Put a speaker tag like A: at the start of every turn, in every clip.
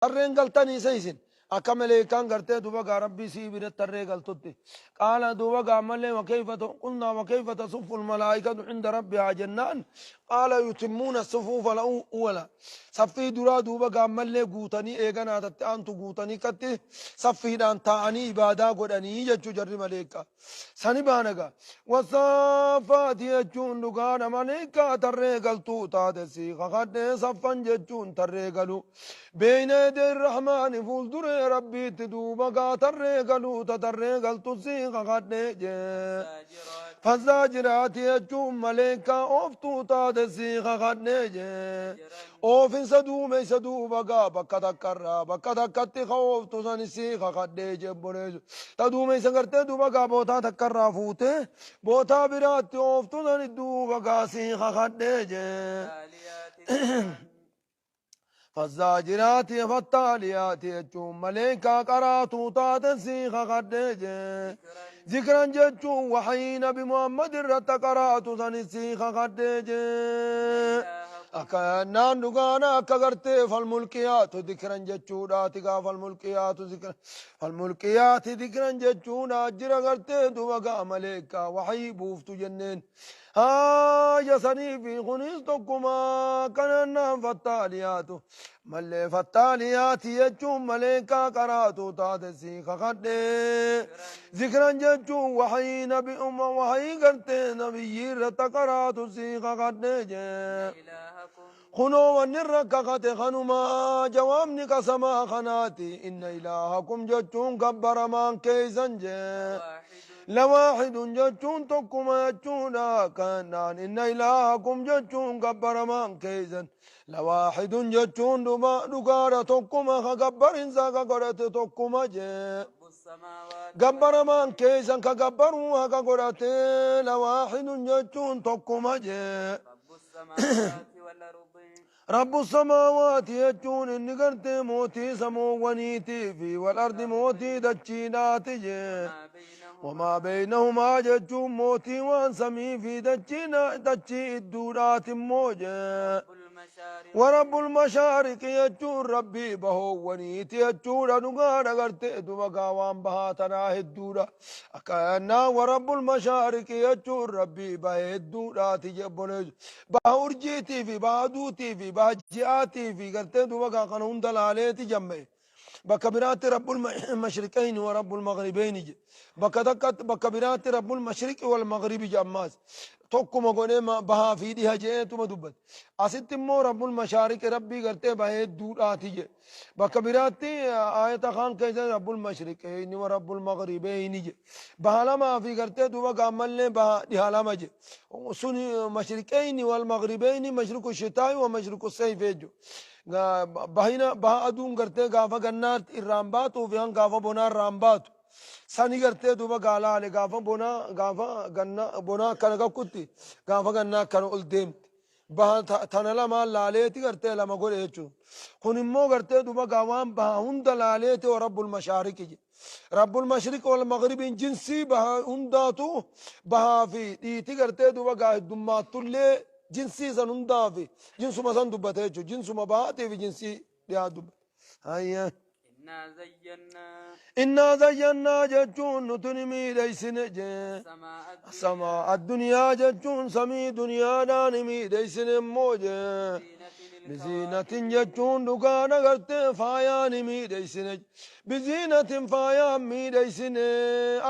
A: Tarreen galtanii isa isin akka maleeykaan gartee duuba gaa Rabbii si'ii biratti tarree galtutti. Qaala duuba gaa ammallee wakeyfa qulnaa wakeyfa tasuffu almalaa'ikatu inda rabbihaa jennaan qaala yutimmuuna sufuufa al-awwala saffii duraa duuba gaa ammallee guutanii eeganaa tatti aantu guutanii katti saffiidhaan taa'anii ibaadaa godhanii jechuu jarri maleeykaa. Sani baana gaa. Wassaaffaati jechuun dhugaadha maleekkaa tarree galtuu taate sii kakadhee saffan jechuun tarree galuu. Beeyna yadey rahmaani fuulduree rabbiitti duuba gaa tarree galuu ta tarree galtu sii kakadhee jee. Fazzaajiraati jechuun maleekkaa ooftuu taate sii kakadhee jee. Oofinsa duumeysa duuba gaa bakka takkarraa bakka takkatti ka ooftu sani sii kakadhee jee obboleeyso. Ta duumeysa gartee duuba gaa bootaa takkarraa fuutee bootaa biraatti ooftu sani duuba gaa sii kakadhee jee. Fazzaajiraati fattaaliyaati jechuun maleeykaa qaraatuu taate sii kakadhee jee. Zikran jechuun waxyii nabi Muhammad irratti qaraatu sani sii kakadhee jee. Akka naan dhugaana akka gartee falmulqiyaatu zikran jechuudhaati gaa falmulqiyaatu zikran falmulqiyaati zikran jechuudha jira gartee duba gaa maleekkaa waxyii buuftu jenneen. Haaya sanii fi kunis tokkuma akkanaan naan fattaaliyaatu mallee fattaaliyaati jechuun maleekaa qaraatu taate sii kakadhee zikran jechuun waxyii nabi umma waxyii gartee nabiyyii irratti qaraatu sii kakadhee jee kunoo wanni irra kakate kanuma jawaabni qasamaa kanaati inna ilaahakum jechuun gabbaramaan keeysan jee lawaaxidun jechuun tokkuma jechuudha kanaan inna ilaahakum jechuun gabbaramaan keeysan lawaaxidun jechuun dhugaadha tokkuma ka gabbarinsa ka godhate tokkuma jee gabbaramaan keeysan ka gabbaruu haka godhate lawaaxidun jechuun tokkuma jee Rabbu samaawaati jechuun inni gartee mootii samoowwaniitii fi wal ardi mootii dachiidhaati jee. Wamaa beeynahumaa jechuun mootii waan samii fi dachii idduudhaati immoo jee. Warabbul mashaariqi jechuun rabbii bahoowwaniiti jechuudha dhugaadha gartee duba gaa waan bahaa tanaa hedduudha. Akka warabbul mashaariqi jechuun rabbii bahe hedduudhaati jee obboleessu. Baha urjiitii fi baha aduutii fi baha ji'aatii fi gartee duuba gaa kana hunda laaleeti jamma'e. Bakka biraatti rabbul mashriqayni wa rabbul maghribayni jedhe. Bakka takkatti bakka biraatti rabbul mashriqi wal maghribi jedhe ammaas. Tokkuma godhee bahaa fi dhiha jedheetuma dubbate. Asitti immoo rabbul mashaariqi rabbii gartee baha hedduudhaati jedhe. Bakka biraatti aayata kaan keessa rabbul mashriqayni wa rabbul maghribayni jedhe. Baha lamaa fi gartee duuba gaammallee baha dhiha lama jedhe. Sun mashriqayni wal maghribayni mashriqu shitaa'i wa mashriqu sayfi jechuudha. Bahina baha aduun gartee gaafa gannaa irraan baatuu fi han gaafa bonaa irraan baatu. Sani gartee duuba gaalaale gaafa bonaa gaafa gannaa bonaa akkana kakkutti gaafa gannaa akkana ol deemti. Baha tana lamaan laaleeti gartee lama godhe jechuudha. Kun immoo gartee duuba gaa waan baha hunda laaleeti wa rabbul mashaariqi jedhe. Rabbul mashriqi wal maghribiin jinsii baha hundaatu bahaa fi dhiiti gartee duuba gaa heddummaatullee jinsii san hundaa fi jinsuma san dubbate jechuudha. Jinsuma bahaatii fi jinsii dhiyaa dubbate. Hayya. Innaa zayyannaa jechuun nuti ni miidheysine jee. Samaa addunyaa jechuun samii duniyaadhaa ni miidheysine immoo jee. Biziinatin jechuun dhugaan agartee faayaa ni miidheysine. Biziinatin faayaa miidheysine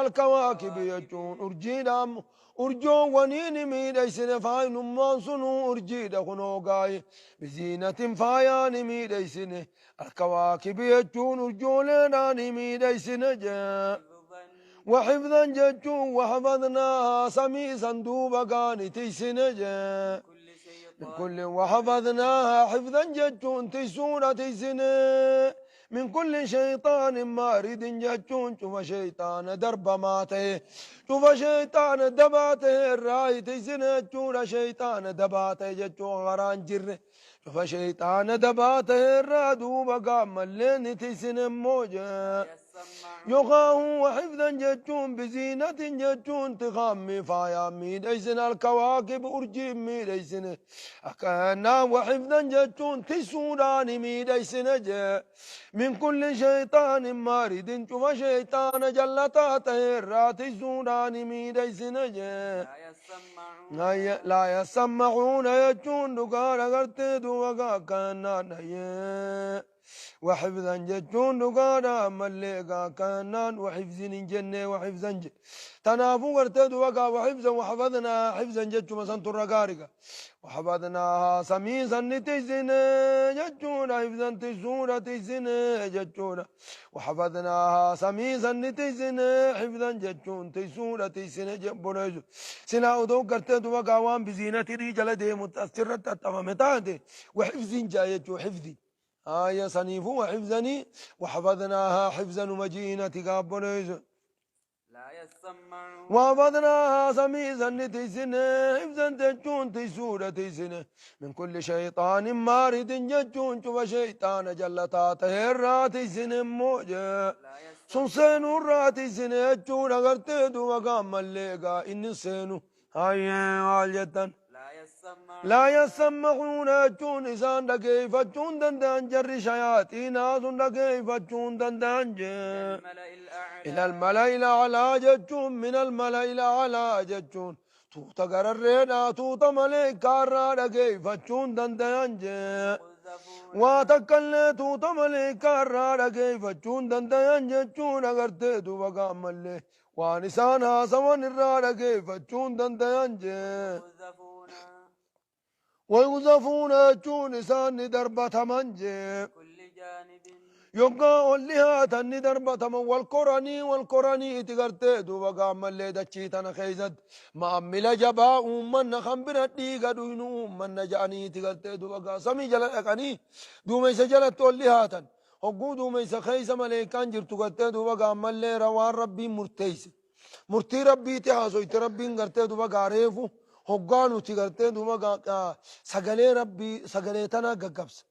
A: alkawaakibi jechuun urjiidhaan urjoowwanii ni miidheysine faayinummaan sunuu urjiidha kunoo gaayi. Biziinatin faayaa ni miidheysine alkawaakibi jechuun urjooleedhaa ni miidheysine jee. Waxifdan jechuun waxafadnaahaa samii san duuba gaani tiysine jee. Min kulli waxafadnaahaa xifdan jechuun tiysuudha tiysine. Min kulli shayxaanin maaridin jechuun cufa shayxaana darbamaa ta'e cufa shayxaana dabaa ta'e irraa tiysine jechuudha shayxaana dabaa ta'e jechuun karaan jirre cufa shayxaana dabaa ta'e irraa duuba gaammallee ni tiysine immoo jee. Yookaan وحفظا jechuun بزينة jechuun tiqaammi faayaa miidhaysine الكواكب urjii miidhaysine akkanaa وحفظا jechuun tisuudhaan miidhaysine jee من كل شيطان مارد cufa shayxaana jallataa ta'e irraa tisuudhaan miidhaysine jee.
B: لا يسمعون
A: لا يسمعون jechuun dhugaadha gartee duuba akkanaan dhayyee وحفظا jechuun dhugaadha ammallee akkanaan وحفظ hin jenne وحفظا je tanaafuu gartee duuba وحفظا وحفظنا حفظا jechuma santurra gaariga وحفظناها samii sanni tiksine jechuudha حفظا tiksuudha tiksine jechuudha وحفظناها samii sanni tiksine حفظا jechuun tiksuudha tiksine jebboleessu silaa odoo gartee duuba gaa waan بزينة jala deemu asirratti axxafame taate وحفظ jaa jechuu حفظ آية سنيفو وحفظني وحفظناها حفظا ومجينة قابليز
B: لا يسمعون
A: وحفظناها samii sanni tiksine حفظا jechuun tiksuudha tiksine من كل شيطان مارد jechuun cufa shayxaana jallataa ta'erraa tiksine موجة
B: لا يسمعون
A: sun seenurraa tiksine jechuudha gartee duuba gaammallee gaa inni seenu hayyee maal jettan
B: لا يسمعون
A: لا يسمعون jechuun isaan dhageeffachuun danda'an jarri shayaatiinaa sun dhageeffachuun danda'an jee
B: الملأ الأعلى
A: إلى الملأ الأعلى jechuun من الملأ الأعلى jechuun tuuta gararreedhaa tuuta maleekaarraa dhageeffachuun danda'an jee
B: يقذفون
A: waa takkallee tuuta maleekaarraa dhageeffachuun danda'an jechuun agartee duuba gaammallee waan isaan haasawan irraa dhageeffachuun danda'an jee
B: يقذفون
A: ويقذفون jechuun isaan ni darbataman jee
B: كل جانب
A: yoggaa ol dhihaatan ni darbataman wal koranii wal koranii itti gartee duuba gaammallee dachii tana keeysatti maammila jabaa uummanna kan bira dhiiga dhuynu uummanna ja'anii itti gartee duuba gaa samii jala dhaqanii duumeysa jalatti ol dhihaatan hogguu duumeysa keeysa maleekaan jirtu gartee duuba gaammallee rawaan rabbiin murteeyse murtii rabbiiti haasoyte rabbiin gartee duuba gaareefu hoggaa nuti gartee duuba sagalee rabbii sagalee tanaa gaggabsa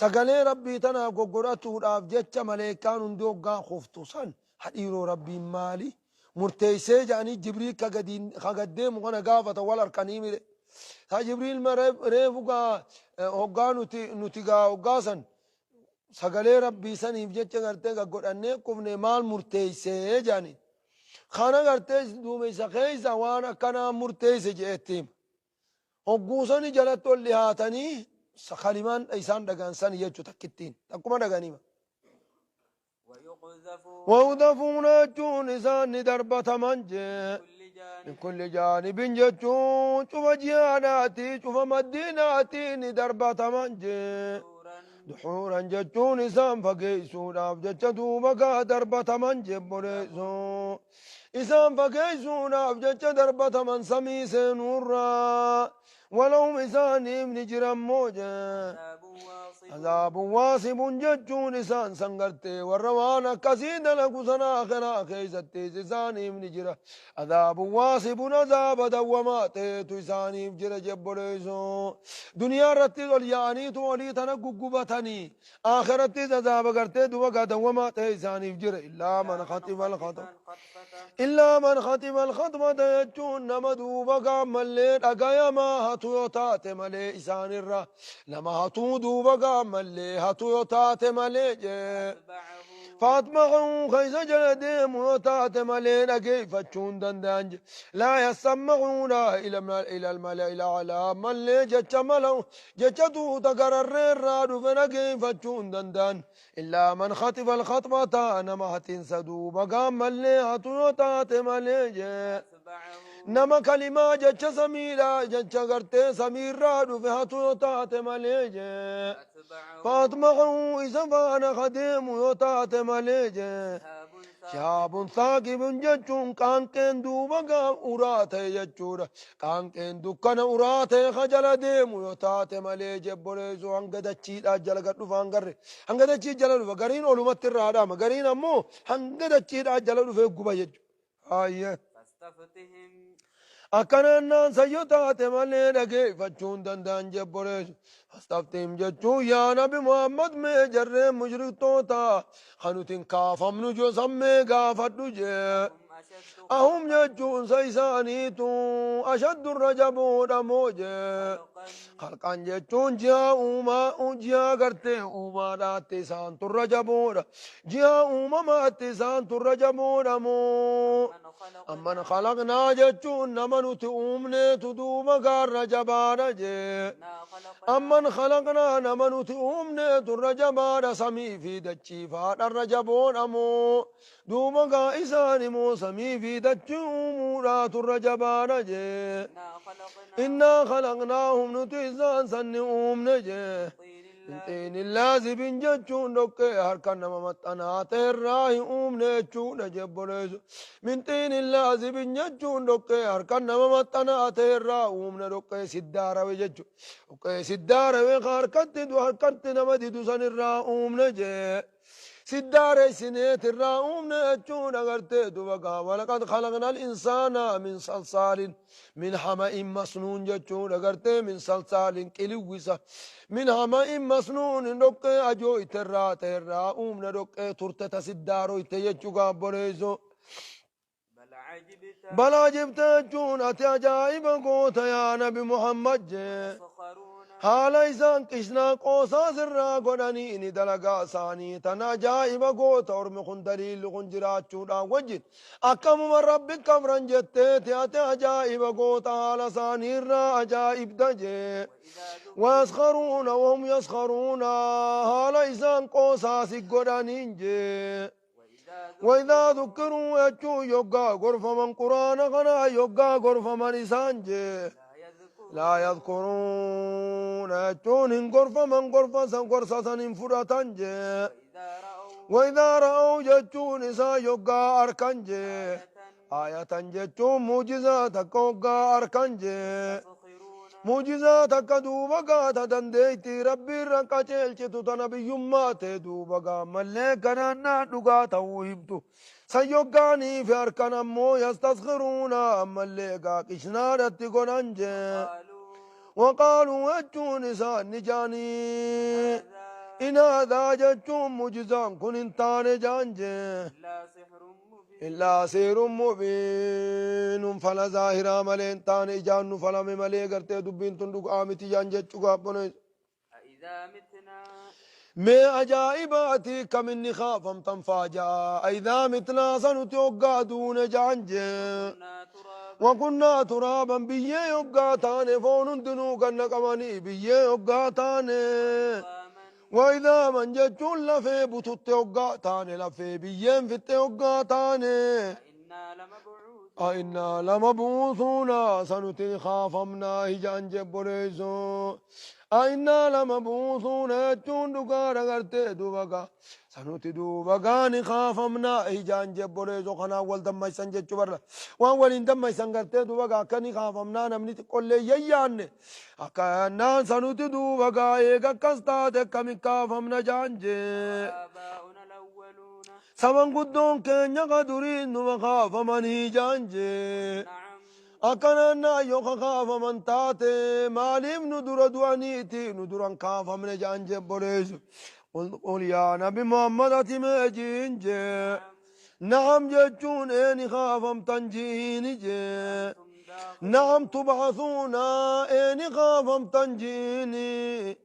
A: sagalee rabbii tanaaf goggodhatuudhaaf jecha maleekaan hundi hoggaa kuftu san hadhiiroo rabbiin maali murteeysee jedhanii jibriil ka gaddeemu kana gaafata wal harkanii mire ta jibriil ma reefu gaa hoggaa nuti gaa hoggaa san sagalee rabbii saniif jecha gartee gaggodhannee kufne maal murteeysee jedhanii kana gartee duumeysa keeysa waan akkanaa murteeyse je'etti hima hogguusani jalatti ol dhihaatanii kalimaan isaan dhagaan san jechuu takkittiin takkuma dhaganiima
B: ويقذفون
A: ويقذفون jechuun isaan ni darbataman jee
B: كل جانب
A: من كل جانب jechuun cufa jihaadhaati cufa maddiinaati ni darbataman jee
B: دحورا
A: دحورا jechuun isaan fageessuudhaaf jecha duuba gaa darbataman jebboleessoo isaan fageessuudhaaf jecha darbataman samii seenuurraa ولهم isaaniif ni jiran mooje
B: عذاب واصب
A: عذاب واصب jechuun isaan san gartee warra waan akkasii dalagu sana akhiraa keeysattis isaaniif ni jira عذاب واصب azaaba dawwamaa ta'etu isaaniif jira jebboleessoo duniyaa irrattis ol yaa'aniitu olii tana guggubatanii akhirattis azaaba gartee duba gaa dawwamaa ta'e isaaniif jira إلا من خطف الخطف
B: الخطفة
A: إلا من خطف الخطفة jechuun nama duuba gaammallee dhagayamaa hatu yoo taate malee isaanirra nama hatuu duuba gaammallee hatu yoo taate malee jee
B: أتبعه
A: فأتبعه keeysa jala deemu yoo taate malee dhageeffachuun danda'an je لا يسمعون إلى الملأ الأعلى mallee jecha malau jecha tuuta gararreerraa dhufe dhageeffachuun danda'an إلا من خطف الخطفة nama hatinsa duuba gaammallee hatu yoo taate malee jee
B: أتبعه
A: nama kalimaa jecha samiidha jecha gartee samiirraa dhufe hatu yoo taate malee jee
B: أتبعه
A: فأتبعه isa faana kadeemu yoo taate malee jee
B: شهاب
A: شهاب ثاقب jechuun qaanqeen duuba gaa uraa ta'e jechuudha. Qaanqeen dukkana uraa ta'e ka jala deemu yoo taate malee jebboleessu hanga dachiidhaa jala gad dhufa hangarre hanga dachii jala dhufa gariin olumatti irraa dhaama gariin ammoo hanga dachiidhaa jala dhufee guba jechuudha. Hayyee.
B: فاستفتهم.
A: Akkanannaan sayyo taate malee dhageeffachuu hin danda'an jebboreessu. Fastaftihim jechuun yaa Nabi Muhammad mee jarreen mushriktoota kan nuti hin kaafamnu joo mee gaafadhu jee.
B: أهم أشد
A: Ahum jechuun sa isaaniitu ashaddu irra jaboodha moo jee.
B: خلقا
A: Halkan jechuun ji'a uumaa ji'a gartee uumaadhaatti isaan turra jaboodha. Ji'a uumamaatti isaan turra jaboodha moo.
B: أمن
A: Amman
B: خلقنا
A: khalaqnaa jechuun nama nuti uumneetu duuba gaarra jabaadha jee.
B: إنا خلقنا
A: Amman khalaqnaa nama nuti uumneetu irra jabaadha samii fi dachii faadharra jaboodha moo. Duuba gaa isaan immoo samii fi dachii uumuudhaatu irra jabaadha jee.
B: إنا خلقنا
A: Innaa khalaqnaahum nuti isaan sanni uumne jee.
B: من طين
A: Min xiinin laazibin jechuun dhoqqee harka nama maxxanaa ta'erraa hin uumne jechuudha jebboleessu. Min xiinin laazibin jechuun dhoqqee harka nama maxxanaa ta'erraa uumne dhoqqee siddaarawe jechuudha. Dhoqqee siddaarawe harkatti harkatti nama didu sanirraa uumne jee. Siddaara isineetirraa uumne jechuudha gartee duba gaa walaqad khalaqna al-insaana min salsaalin min hama'in masnuun jechuudha gartee min salsaalin qiliwwisa. Min hama'in masnuun dhoqqee ajoo iterraa ta'erraa uumne dhoqqee turte ta siddaaroyte jechuu gaabboleessu.
B: بل عجبت
A: Balaa jibte jechuun ati ajaa'iba goota yaa Nabi Muhammad jee.
B: يسخرون
A: Haala isaan qishnaa qoosaa sirraa godhanii ni dalagaa isaanii tan ajaa'iba goota ormi kun daliilli kun jiraachuudhaan wajjin akkamuma rabbi kafran jetteeti ati ajaa'iba goota haala isaaniirraa ajaa'ibda jee.
B: وإذا ذكروا
A: ويسخرون وهم يسخرون haala isaan qoosaa si godhaniin jee.
B: وإذا
A: وإذا
B: ذكروا
A: ذكروا jechuun yoggaa gorfaman quraana kanaa yoggaa gorfaman isaan jee.
B: لا
A: لا
B: يذكرون
A: يذكرون jechuun hin gorfaman gorfasan gorsasan hin fudhatan jee.
B: وإذا رأوا
A: وإذا رأوا jechuun isaa yoggaa arkan jee.
B: آية
A: Ayatan jechuun muujizaa takka hoggaa arkan jee.
B: يسخرون
A: Muujizaa takka duuba gaata dandeettii rabbi irra qajeelchitu tana biyyummaa ta'e duuba gaammallee kanaan dhugaa ta'uu himtu. San yoggaanii fi harkan ammoo yastaskhiruuna ammallee gaa qishnaadhatti godhan jee.
B: قالوا
A: وقالوا jechuun isaan ni jaanii.
B: هذا
A: In haadaa jechuun muujizaan kun hin taane jaan jee.
B: إلا سحر مبين
A: Illaa seerun mubiinun fala zaahiraa malee hin taane ijaan nu falame malee gartee dubbiin tun dhugaa miti jaan jechuu gaabboneessu.
B: أإذا متنا
A: Mee ajaa'ibaati kaminni kaafamtan faajaa aydaa mitnaa sanuti hoggaa duune jaan jee.
B: كنا ترابا
A: Wakunnaa turaaban biyyee hoggaa taane foon hundinuu ganna qabanii biyyee hoggaa taane.
B: عظاما
A: Wayidaa man jechuun lafee bututte hoggaa taane lafee biyyeen fixxe hoggaa taane.
B: أإنا لمبعوثون
A: أئنا لمبعوثون سنتي خافمنا هجان جبريسو أئنا لمبعوثون jechuun dhugaa dagartee dubaga sanuti duuba ni kaafamna hijaan jebboreeso kanaan wal dammaysan jechuu barra waan waliin dammaysan gartee dubaga akka ni kaafamnaa namni xiqqollee yayyaanne akka naan sanuti duubaga eega akkas taate akkami kaafamna jaan jee.
B: آباؤنا الأولون
A: Saban guddoon keenya ka duriin numa kaafamanii jaan jee.
B: نعم
A: Akkanaan yoo ka kaafaman taate maaliif nu dura du'aniiti nu duran kaafamne jaan jebboleessu. Qul yaa Nabi Muhammad ati mee jiin jee. Naam jechuun eeni kaafamtan jiini jee.
B: أنتم داخلون
A: Naam tubcathuuna eeni kaafamtan jiini.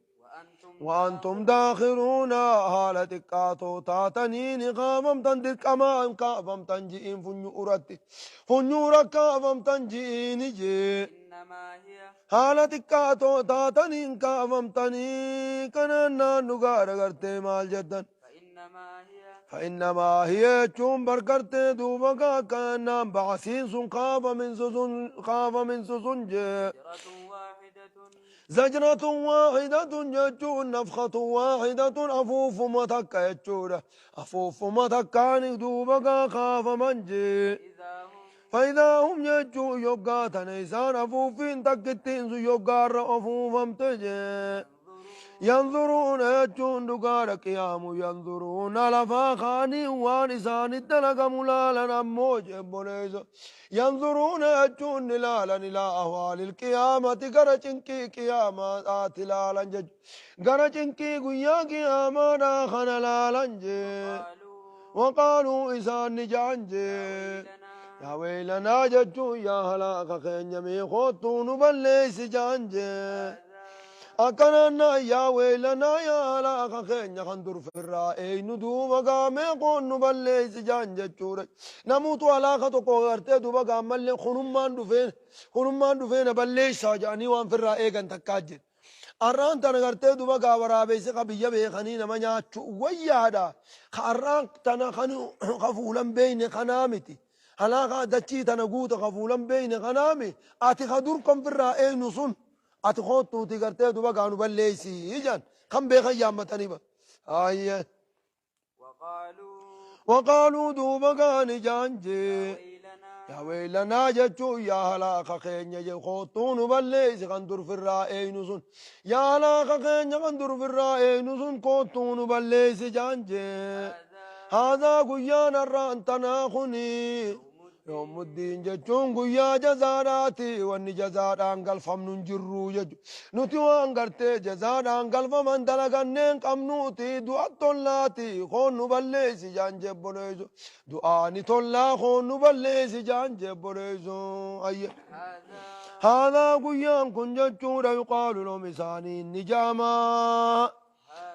B: وأنتم
A: وأنتم داخرون haala xiqqaatoo taatanii ni kaafamtan dirqamaan kaafamtan ji'iin funyuuratti funyuura kaafamtan ji'iini jee
B: إنما هي
A: haala xiqqaatoo taataniin kaafamtanii kanaan naan dhugaadha gartee maal jettan
B: فإنما هي
A: فإنما هي jechuun bargartee duuba kanaan bacasiin sun kaafaminsu sun jee
B: زجرة واحدة
A: زجرة واحدة jechuun نفخة واحدة afuufuma takka jechuudha. Afuufuma takkaan duuba gaa kaafaman jee.
B: إذا هم
A: فإذا هم jechuun yoggaa tana isaan afuuffiin takkittiin sun yoggaarra afuufamte jee.
B: ينظرون
A: Yanzuruuna jechuun dhugaadha qiyaamu yanzuruuna lafaa kaanii waan isaanitti dalagamu laalan ammoo jebboleeyso. Yanzuruuna jechuun ni laalan ilaa ahwaalil qiyaamati gara cinqii qiyaamaadhaati laalan jechu. Gara cinqii guyyaa qiyaamaadhaa kana laalan jee.
B: وقالوا
A: وقالوا isaan ni ja'an
B: يا
A: jee.
B: ويلنا
A: Yaa weeylanaa jechuun yaa halaaka keenya mee koottuu nu balleeysi ja'an jee.
B: هذا
A: Akkanaan yaa weeylanaa yaa halaaka keenya kan dur firraa eenyu duuba gaamee koon nu balleeysi ja'an jechuudha. Namuutu halaaka tokko gartee duuba gaammallee kunummaan dhufeen balleeysaa ja'anii waan firraa eegan takkaa jira. Arraan tana gartee duuba gaa waraabeysi ka biyya beekanii nama nyaachuu wayyaadha. Ka arraan tana kan ka fuulan beeyne kanaa miti. Halaaka dachii tana guuta ka fuulan beeyne kanaa mi. Ati ka dur kan firraa eenyu sun. Ati koottuuti gartee duuba gaa nu balleeysii jaan. Kan beekan yaammatanii ba. Ayyee.
B: وقالوا
A: Waqaaluu duuba gaani jaan
B: يا
A: jee.
B: ويلنا
A: Yaa weeylanaa jechuun yaa halaaka keenya je koottuu nu balleeysi kan dur firraa eenyu sun. Yaa halaaka keenya kan dur firraa eenyu sun koottuu nu balleeysi jaan jee.
B: هذا
A: Haadhaa guyyaan har'aan tanaa kuni.
B: يوم الدين
A: Yoomuddiin jechuun guyyaa jazaadhaati wanni jazaadhaan galfamnu hin jirru jechuudha. Nuti waan gartee jazaadhaan galfaman dalaganneen qabnuuti du'a tollaati koon nu balleessi jaan jebboleessu. Du'aani tollaa koon nu balleessi jaan jebboleessu. Ayye.
B: هذا
A: Haadhaa guyyaan kun jechuudha yuqaalu lahum isaaniin ni jaamaa.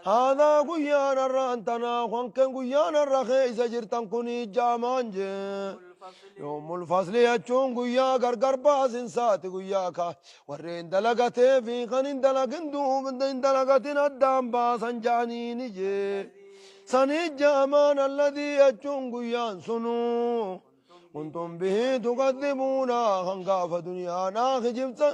B: هذا
A: Haadhaa guyyaan har'aan tanaa hanqeen guyyaan har'a keessa jirtan kuni jaamaan jee.
B: الفصل
A: Yoomul fasli jechuun guyyaa gargar baasinsaati guyyaa ka warreen dalagatee fi kan hin dalagin duuba hin dalagatin addaan baasan ja'aniini jee.
B: الذي
A: Sanii jaamaan alladii jechuun guyyaan sunuu.
B: كنتم
A: Kuntum bihi tukadhibuuna kan gaafa duniyaadhaa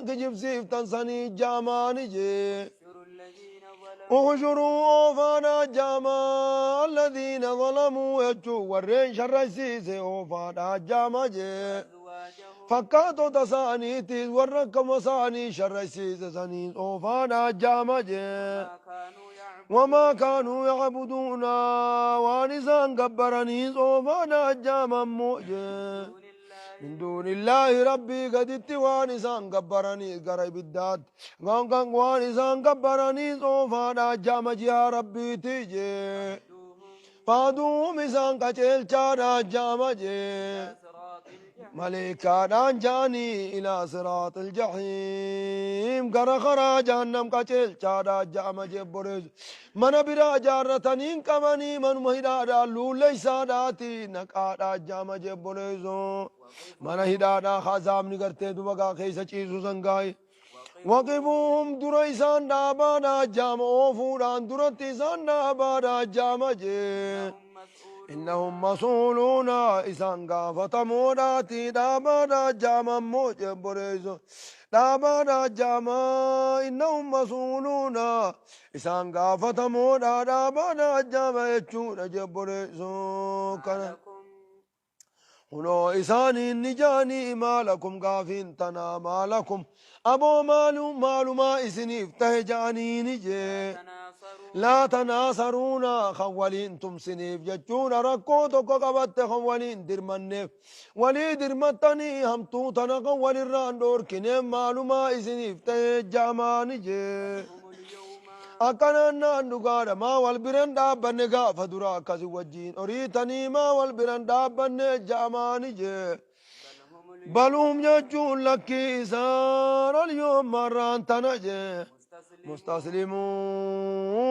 A: kijibsiiftan sanii jaamaani jee.
B: احشروا الذين ظلموا
A: احشروا oofaadhaa jaamaa alladhiina zalamuu jechuun warreen sharraysiise oofaadhaa jaama jee.
B: وأزواجهم
A: Fakkaatota isaaniitiis warra akkama isaanii sharraysiise saniin oofaadhaa jaama jee.
B: وما كانوا
A: Wamaa
B: يعبدون
A: kaanuu yacbuduuna waan isaan gabbaraniis oofaadhaa jaamammoo jee.
B: دون الله
A: Min duunillaahi rabbii gaditti waan isaan gabbaraniis gara ibiddaatti. Waan isaan gabbaraniis oofaadhaa jaama jihaa rabbiiti jee.
B: فاهدوهم
A: Faaduum isaan qajeelchaadhaa jaama jee.
B: إلى صراط الجحيم
A: Maleekaadhaan jaanii ilaa siraaxil jahiim gara karaa jahannam qajeelchaadhaa jaama jebboreessu. Mana biraa jaarratanii hin qabanii manuma hidhaadhaan luulleeysaadhaati naqaadhaa jaama jebboreessu. Mana hidhaadhaa hazaabni gartee duba gaa keessa ciisu sangaayi.
B: وقفوهم
A: Waqifuuhum dura isaan dhaabaadhaa jaama oofuudhaan duratti isaan dhaabaadhaa jaama jee.
B: إنهم
A: إنهم
B: مسؤولون
A: مسؤولون إسان gaafatamoodhaati dhaabaadhaa jaama immoo jebboreessu. Dhaabaadhaa jaama innahum mas'uuluuna isaan gaafatamoodha dhaabaadhaa jaama jechuudha jebboreessu
B: ما
A: kana.
B: لكم
A: Kunoo isaaniin ni jaanii maalakum gaafiin tanaa maalakum aboo maalumaa isiniif tahe ja'anii ni
B: لا
A: jee.
B: تناصرون
A: Laa tanaasaruuna kan waliin tumsiniif jechuudha rakkoo tokko qabatte kan waliin dirmanneef walii dirmattanii hamtuu tana kan walirraan dhoorkineef maalumaa isiniif tahe jaamaani jee.
B: هم اليوم
A: Akkanaan naan dhugaadha maa wal biran dhaabbanne gaafa dura akkasi wajjiin horiitanii maa wal biran dhaabbanne jaamaani jee.
B: بل هم اليوم
A: Baluum jechuun lakkii isaan alyoom marraan tana jee.
B: مستسلمون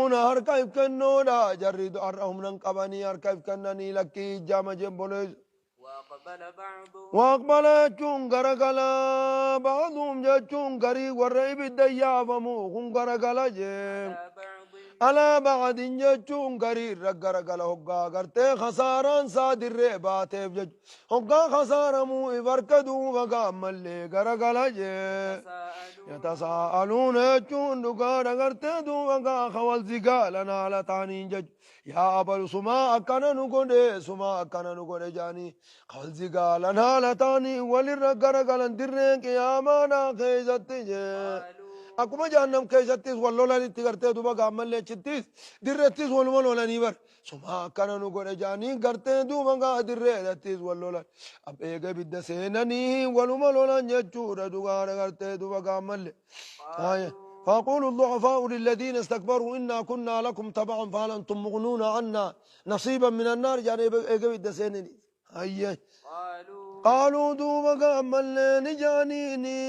A: Mustaslimuuna harka if kennoodha jarri har'a humnan qabanii harka if kennanii lakkii jaama jebboleessu.
B: وأقبل بعضهم
A: Waaqbala jechuun garagala ba'aduum jechuun garii warra ibidda yaafamu kun garagala jee.
B: على بعض
A: Alaa ba'adin jechuun garii irra garagala hoggaa gartee khasaaraan isaa dirree baateef jechuudha. Hoggaa khasaaramuu if harka duuba gaammallee garagala jee.
B: يتساءلون
A: يتساءلون jechuun dhugaadha gartee duuba gaafa wal zigaalan haala ta'aniin jechuudha. Yaa abalu sumaa akkana nu godhe sumaa akkana nu godhe jaanii wal zigaalan haala ta'anii walirra garagalan dirreen qiyaamaadhaa keessatti jee.
B: قالوا
A: Akkuma jahannam keessattis wal lolanitti gartee duuba gaammallee achittis dirrettis waluma lolanii bar. Sumaa akkana nu godhe jaanii gartee duuba gaa dirreedhattis wal lolan. Eega ibidda seenanii waluma lolan jechuudha dhugaadha gartee duuba gaammallee. فيقول الضعفاء للذين استكبروا إنا كنا لكم تبعا فهل أنتم مغنون عنا نصيبا من النار يعني eega ibidda seenanii. Ayye.
B: قالوا
A: قالوا duuba gaammallee ni jaaniini.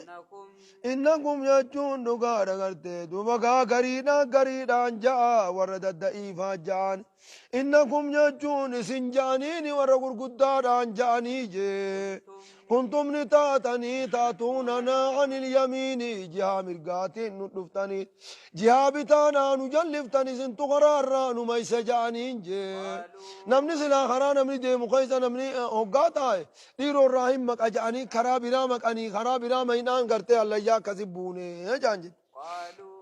B: إنكم
A: Innakum jechuun dhugaadha gartee duuba gaa gariidhaan gariidhaan ja'a warra dadda'iifaa ja'an. Innakum jechuun isin ja'aniini warra gurguddaadhaan ja'anii jee. Kuntum ni taatanii taatuunanaa anil yamiini jihaa mirgaatiin nu dhuftanii jihaa bitaanaa nu jalliftan isintu karaarraa nu mayse ja'aniin jee. Namni silaa karaa namni deemu keessa namni hoggaa taa'e dhiiroo irraa hin maqa ja'anii karaa biraa maqanii karaa biraa maynaan gartee hallayyaa akkasi buune ja'an jedhe.
B: قالوا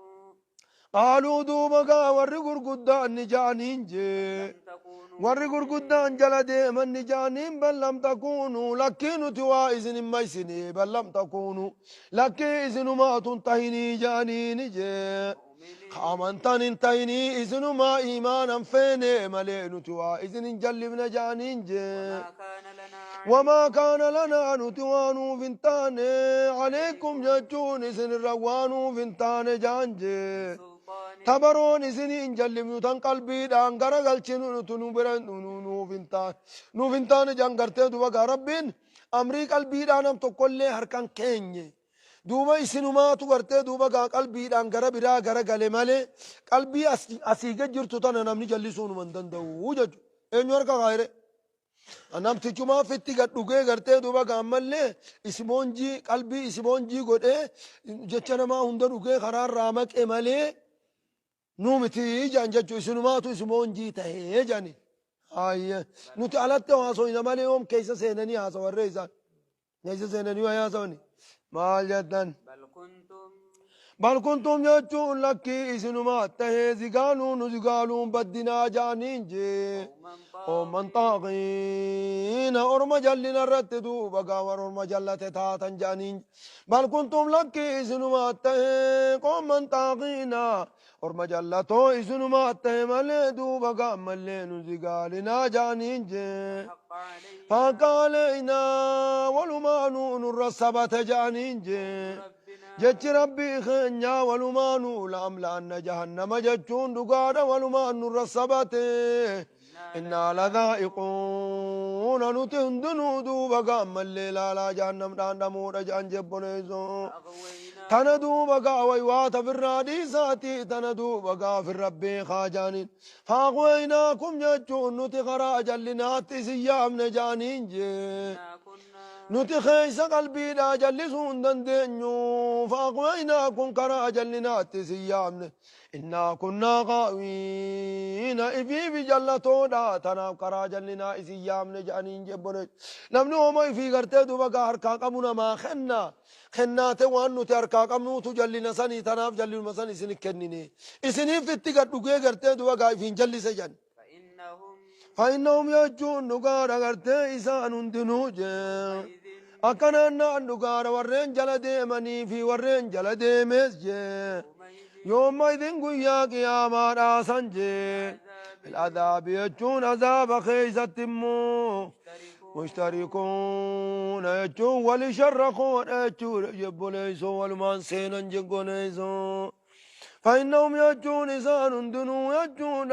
A: Qaaluu duuba gaa warri gurguddaan ni ja'aniin jee.
B: لم تكونوا
A: Warri gurguddaan jala deeman ni ja'aniin bal lam takuunuu lakkii nuti waa isin hin maysine bal lam takuunuu lakkii isinumaatu hin tahinii ja'aniini jee.
B: مؤمنين
A: Ka amantaan hin tahinii isinumaa iimaanan feene malee nuti waa isin hin jallifne ja'aniin jee.
B: وما كان لنا
A: وما كان لنا nuti waa nuuf hin taane عليكم jechuun isin irra waa nuuf hin taane ja'an jee.
B: سلطان
A: Tabaroon isinii hin jallifnu tan qalbiidhaan garagalchinu nuti nu bira nuuf hin taane nuuf hin taane jaan gartee duuba gaa rabbiin amrii qalbiidhaan nam tokkollee harkan keenye duuba isinumaatu gartee duuba gaa qalbiidhaan gara biraa gara gale malee qalbii asii gad jirtu tana namni jallisuu numa hin danda'u jechuudha. Eenyu harka kaayire? Namtichumaa fitti gad dhugee gartee duuba gaammallee isboonjii qalbii isboonjii godhee jecha namaa hunda dhugee karaarraa maqe malee nuu miti jaan jechuu isinumaatu isboonjii tahee jaani. Ayye nuti alatti haasoyna malee yoom keessa seenanii haasawarree isaan keessa seenanii waa haasawani maal jettan.
B: بل كنتم
A: Bal kuntum jechuun lakkii isinumaa tahee zigaaluu nu zigaaluun baddinaa jaaniin jee.
B: قوما
A: Qooman xaaqiina orma jallina irratti duuba gaawar orma jallate taatan jaaniin. Bal kuntum lakkii isinumaa tahee qooman xaaqiina orma jallatoo isinumaa tahe malee duuba gaammallee nu zigaalinaa jaaniin jee.
B: حق علينا
A: Faqa aleynaa walumaanuu nurra sabate jaaniin jee.
B: ربنا
A: Jechi rabbii keenyaa walumaanuu la'amla'anna jahannama jechuun dhugaadha walumaan nurra sabate. Innaa ladaa'iquuna nuti hundinuu duuba gaammallee laalaa jahannam dhaandhamuudha jedhan jebboleessoo.
B: فأغوينا
A: Tana duuba gaa waywaata firraa dhiisaati tana duuba gaa firra beekaa jaaniin. Faaqweynaakum jechuun nuti karaa jallinaatti isin yaamne jaaniin jee.
B: إنا كنا
A: Nuti keessa qalbiidhaa jallisuu hin dandeenyu. Faaqweynaakum karaa jallinaatti isin yaamne. Innaa kunnaa qaawiina ifiifi jallatoodha. Tanaaf karaa jallinaa isin yaamne jedhaniin jebbone. Namni hooma ifii gartee duuba gaa harkaa qabu namaa kenna. Kennaate waan nuti harkaa qabnuutu jallina sanii tanaaf jallinuma san isin kennine. Isiniif itti gad dhugee gartee duuba gaa ifiin jallise jedhan.
B: فإنهم
A: Fa'innahum jechuun dhugaadha gartee isaan hundinuu jee.
B: إذ
A: Akkanaan naan dhugaadha warreen jala deemanii fi warreen jala deemes jee.
B: يومئذ
A: Yooma idin guyyaa qiyaamaadhaa san jee. Adaabi jechuun azaaba keessatti immoo
B: مشتركون
A: mustarikuuna jechuun wali sharrakoodha jechuudha jebboleessoo walumaan seenan jeggoleessoo. فإنهم يجون إسان هندنو يجون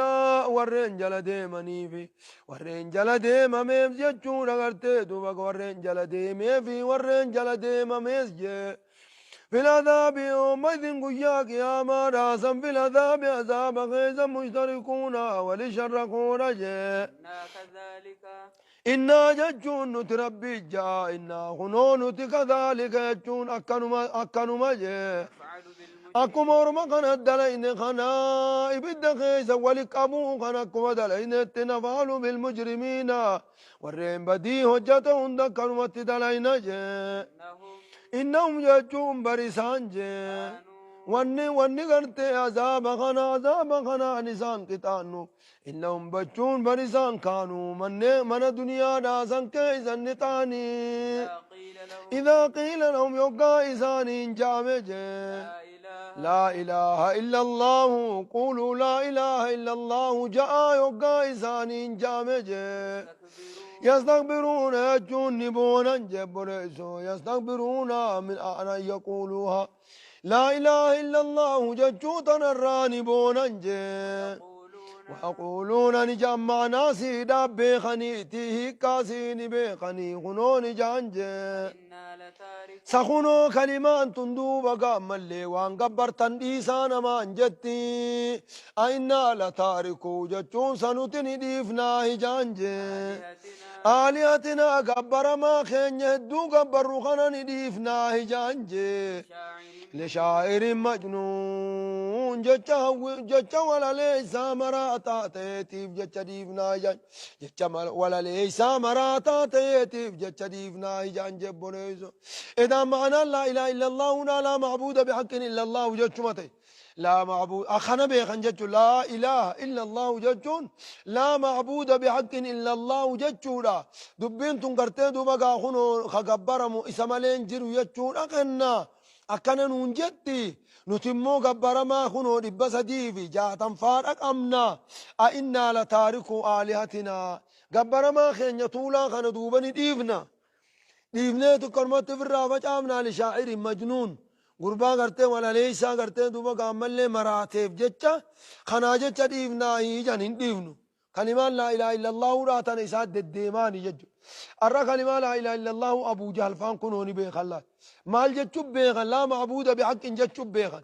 A: warreen jala deemanii fi warreen jala deemameef jechuudha gartee duuba warreen jala deemee fi warreen jala deemamees jee. في العذاب يومئذ guyyaa qiyaamaadhaa san في العذاب azaaba keessa مشتركون wali sharrakuudha jee.
B: إنا كذلك
A: Innaa jechuun nuti rabbii jaa innaa kunoo nuti kadhaalika jechuun akkanuma akkanuma jee.
B: نفعل بالمجرمين
A: Akkuma orma kana dalayne kana ibidda keessa wali qabuu kan akkuma dalaynetti nafaalu bilmujrimiina warreen badii hojjate hunda akkanumatti dalayna jee.
B: إنهم
A: Innahum jechuun barisaan jee.
B: كانوا
A: Wanni wanni gartee azaaba kana azaaba kanaan isaan qixaannu. Innahum bachuun barisaan kaanuu mannee mana duniyaadhaa san keessa ni ta'anii.
B: إذا قيل لهم
A: إذا قيل لهم yoggaa isaaniin jaame jee.
B: لا
A: لا إله إلا الله قولوا لا إله إلا الله جاء يوغا إسانين جامج يستكبرون يجنبون جبريسو يستكبرون من أن يقولوها لا إله إلا الله ججوتنا الرانبون ويقولون نجمع ناسي دابي خنيته كاسيني بخني خنون جانج سخونو كلمان تندوبا قام اللي وان قبرتن ديسانا ما انجتي أئنا لتاركو جتون سنوتني ديفنا هجانج آلهتنا قبر ما خين يهدو قبر خنا ديفنا هجانج لشاعر مجنون جتة ولا ليس مراتا تيتيف جتة ديفنا هجانج جتة ولا ليس مراتا تيتيف جتة ديفنا هجانج بونيزو إذا معنى لا إله إلا الله لا معبود بحق إلا الله جتشمتي لا معبود أخنا بيخن جتشو لا إله إلا الله جتشون لا معبود بحق إلا الله جتشو لا دبين تنقرتي دوبا خنو خقبرمو إسمالين جرو جتشون أخنا أكنا نونجتي نتمو قبرما خنو دبسدي في جاتن فارق أمنا أئنا لتاركو آلهتنا قبرما خين يطولا خن دوبني ديفنا ديفني تكرمت في الرافج آمنا لشاعر مجنون غربا کرتے ولا ليسا کرتے دوبا کامل لے مراتب جچا خنا جچا ديفنا هي جان ديفنو كلمة لا إله إلا الله راتن إساد الديماني جج أرى كلمة لا إله إلا الله أبو جهل فان كنوني بيخلا مال جتشب بيخل لا معبود بحق جتشب بيخل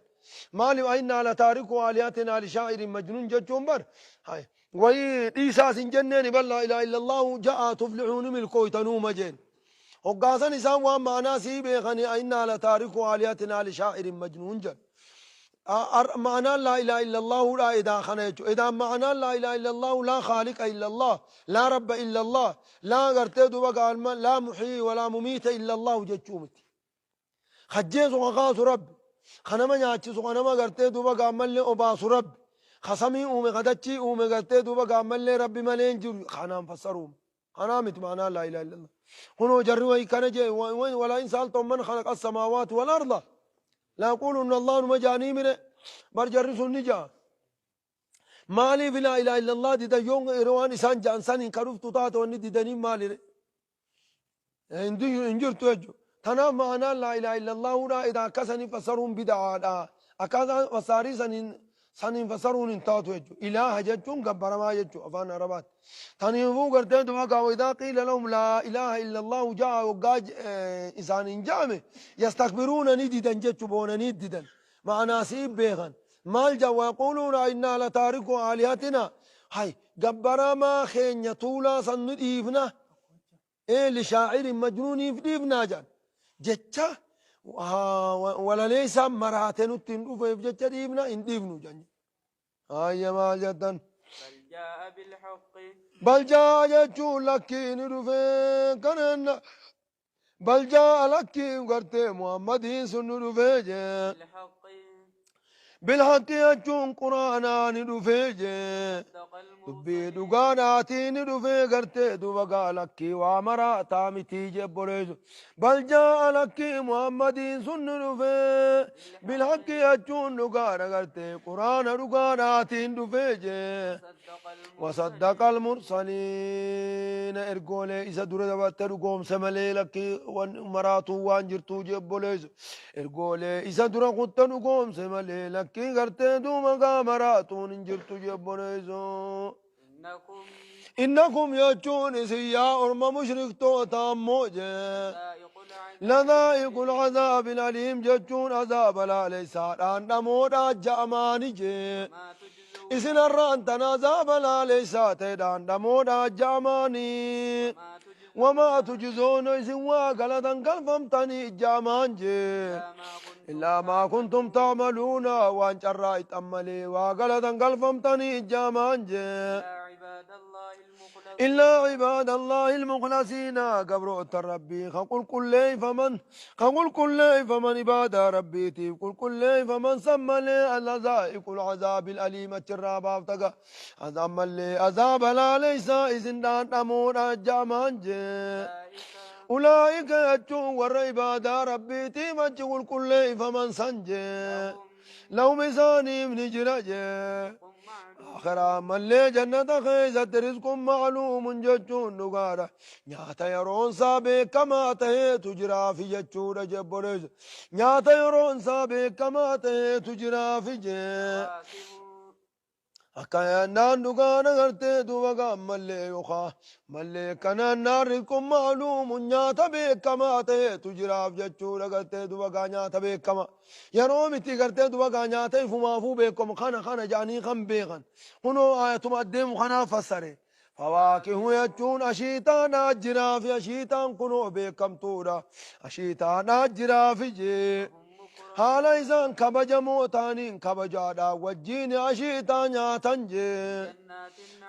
A: مال وإنا لتاركوا آلهتنا لشاعر مجنون جتشون بر هاي وي إيسا سنجنني بل لا إله إلا الله جاء تفلحون ملكو تنوم جين وقاسا نسان وان معنا سي بيخني أئنا لتاركوا آلهتنا لشاعر مجنون جن معنى لا إله إلا الله لا إذا خنيت إذا معنى لا إله إلا الله لا خالق إلا الله لا رب إلا الله لا غرتد وقال لا محيي ولا مميت إلا الله جتشومتي خجيز وغاز رب خنما نياتشي خنما غرتد وقال مل أباس رب خصمي أمي غدتشي أمي غرتد وقال مل ربي ملين جر خنام فسروم خنامت معنى لا إله إلا الله هنو جروا كان جي ولا إن سألتم من خلق السماوات والأرض لا أقول إن الله مجاني من برجرس النجا مالي في لا إله إلا الله دي يوم إروان إنسان جانسان إن كروف تطاعت وني دي دني مالي إنجر توجو تنا معنا لا إله إلا الله لا إذا كسني فسرهم بدعاء أكذا وساري سنين سنين فسرون انتاتو يجو إله جتون قبر ما يجو أفان عربات تنين فو قرتين دماغا وإذا قيل لهم لا إله إلا الله جاء وقاج إنسان جامع يستكبرون نددا جتو بون نددا مع ناسيب بيغن مال ويقولون إنا لتاركوا آلهتنا هاي قبر ما خين يطولا سنديفنا إيه لشاعر مجنون يفديفنا جان جتشا ولا ليس مراتين التندوف يفجت ديفنا إن ديفنو جان هاي ما جدا
B: بل جاء بالحق
A: بل جاء جتشو لكي ندوفين كنن بل جاء لكي وقرت محمد سندوفين
B: بالحق
A: بالحق يجون قرانا ندوفين dubbii dhugaadhaatiin dhufee gartee duba gaalakkii waa maraataa mitii jebboreessu bal jaa'a lakkii muhammadiin sunni dhufee bilhaqqi jechuun dhugaadha gartee quraana dhugaadhaatiin dhufee jee وصدق المرسلين ارجولي إذا دور دبت رقوم سملي لك مراتو وان جرتو جبوليس ارجولي إذا دور قلت رقوم سملي لك غرتي دوما مراتو نجرتو جبوليس إنكم يجون سيا أرم مشرك توتا موجة لذائق العذاب الأليم جتون عذاب لا ليس أن مودا جأماني جي إسن الران تنازاب لا ليس تيدان دمودا جأماني وما تجزون إسن واقلة قلفمتني جامان جي إلا ما كنتم تعملون وأن جرأت أملي واقلة قلفمتني جامان جي إلا عباد الله المخلصين قبر ربي خقل كل فمن خقل كل فمن عباد ربي تيب قل كل فمن سمى لي الذائق العذاب الأليم الرابع تقى عذاب لي عذاب لا ليس إذن دان أمور الجامان أولئك يتون ور عباد ربي تيب قل كل فمن سنجي لهم isaaniif ni jira jee. Akhiraa ammallee jannata keessatti rizqun macluumun jechuun dhugaadha. Nyaata yeroon isaa beekamaa taheetu jiraafi jechuudha jebboleessa. Nyaata yeroon isaa beekamaa taheetu jiraafi jee. Akka yaannaan dhugaadha gartee duuba gaammallee yookaan mallee kanaan rizqun macluumun nyaata beekamaa taheetu jiraaf jechuudha gartee duuba gaa nyaata beekamaa. Yeroo miti gartee duuba gaa nyaata ifumaafuu beekamu kana kana jedhanii kan beekan. Kunoo ayatuma adeemu kanaaf fassare. Fawaakihu jechuun ashiitaadhaa jiraafi ashiitaan kunoo beekamtuudha. Ashiitaadhaa jiraafi jee. Haala isaan kabajamoo ta'aniin kabajaadhaa wajjiin ashiitaa nyaatan jee.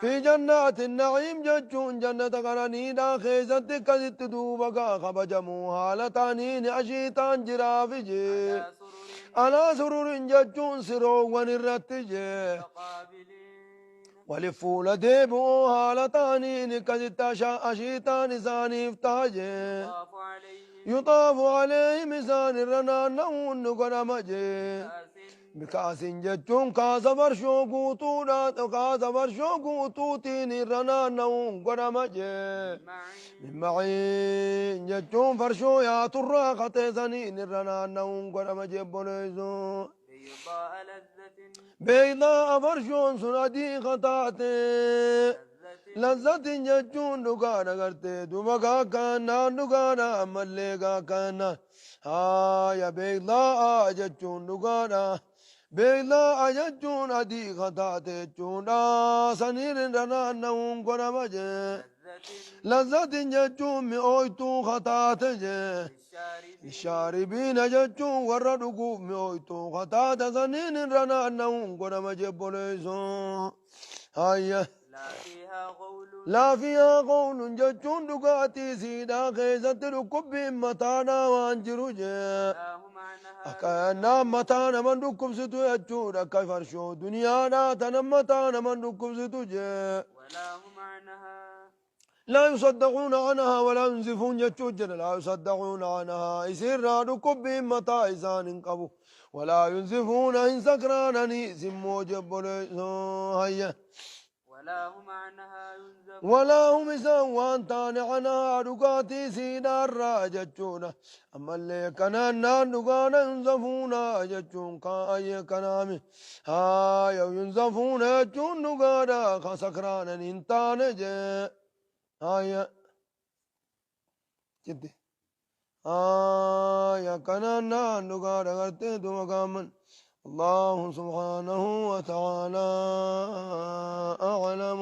A: Fi jannaati na'iim jechuun jannata qananiidhaa keessatti akkasitti duuba gaa kabajamoo haala ta'aniin ashiitaan jiraafi jee. Alaa sururin jechuun siroowwan irratti jee. Wali fuula deebi'oo haala ta'aniin akkasitti ashiitaan isaaniif ta'a jee. Yuxaafu alayhim isaan irra naanna'uun ni godhama jee. Bikaasin jechuun kaasa farshoo guutuudha kaasa farshoo guutuutiin irra naanna'uun godhama jee. Min maciin jechuun farshoo yaaturraa kateessaniin irra naanna'uun godhama jee obboleessoo. Beeydaa farshoon sun adii kataate. Lazzatin jechuun dhugaadha gartee duuba gaakannaan dhugaadha ammallee gaakannaan. Haaya beeydaa jechuun dhugaadha. Beeydaa jechuun adii kataate jechuudha. Saniin irra naanna'uun godhama jee. Lazzatin jechuun mi'ooytuu kataate jee. Shaaribiina jechuun warra dhuguuf mi'ooytuu kataate saniin irra naanna'uun godhama jee obboleessoo. Haaya. Laa fiihaa qawlun jechuun dhugaatii siidhaa keessatti dhukkubbiin mataadhaa waan jiru jee. Akka naan mataa naman dhukkubsitu jechuudha akka farshoo duniyaadhaa tanan mataa naman dhukkubsitu jee. لا يصدقون عنها ولا ينزفون جتشوجن لا يصدقون عنها يسير ركب متى إسان قبو ولا ينزفون إن سكرانني سمو جبل هيا
B: ولا هم عنها ينزفون
A: ولا هم إسان تاني عنها ركاتي سيدار جتشونا أما اللي كان نان ينزفون جتشون كأي كنامي هاي ينزفون جتشون نغانا خسكرانا إنتان جي آية جدي آية كنانا نغانا غرتي دوغامن الله سبحانه وتعالى أعلم.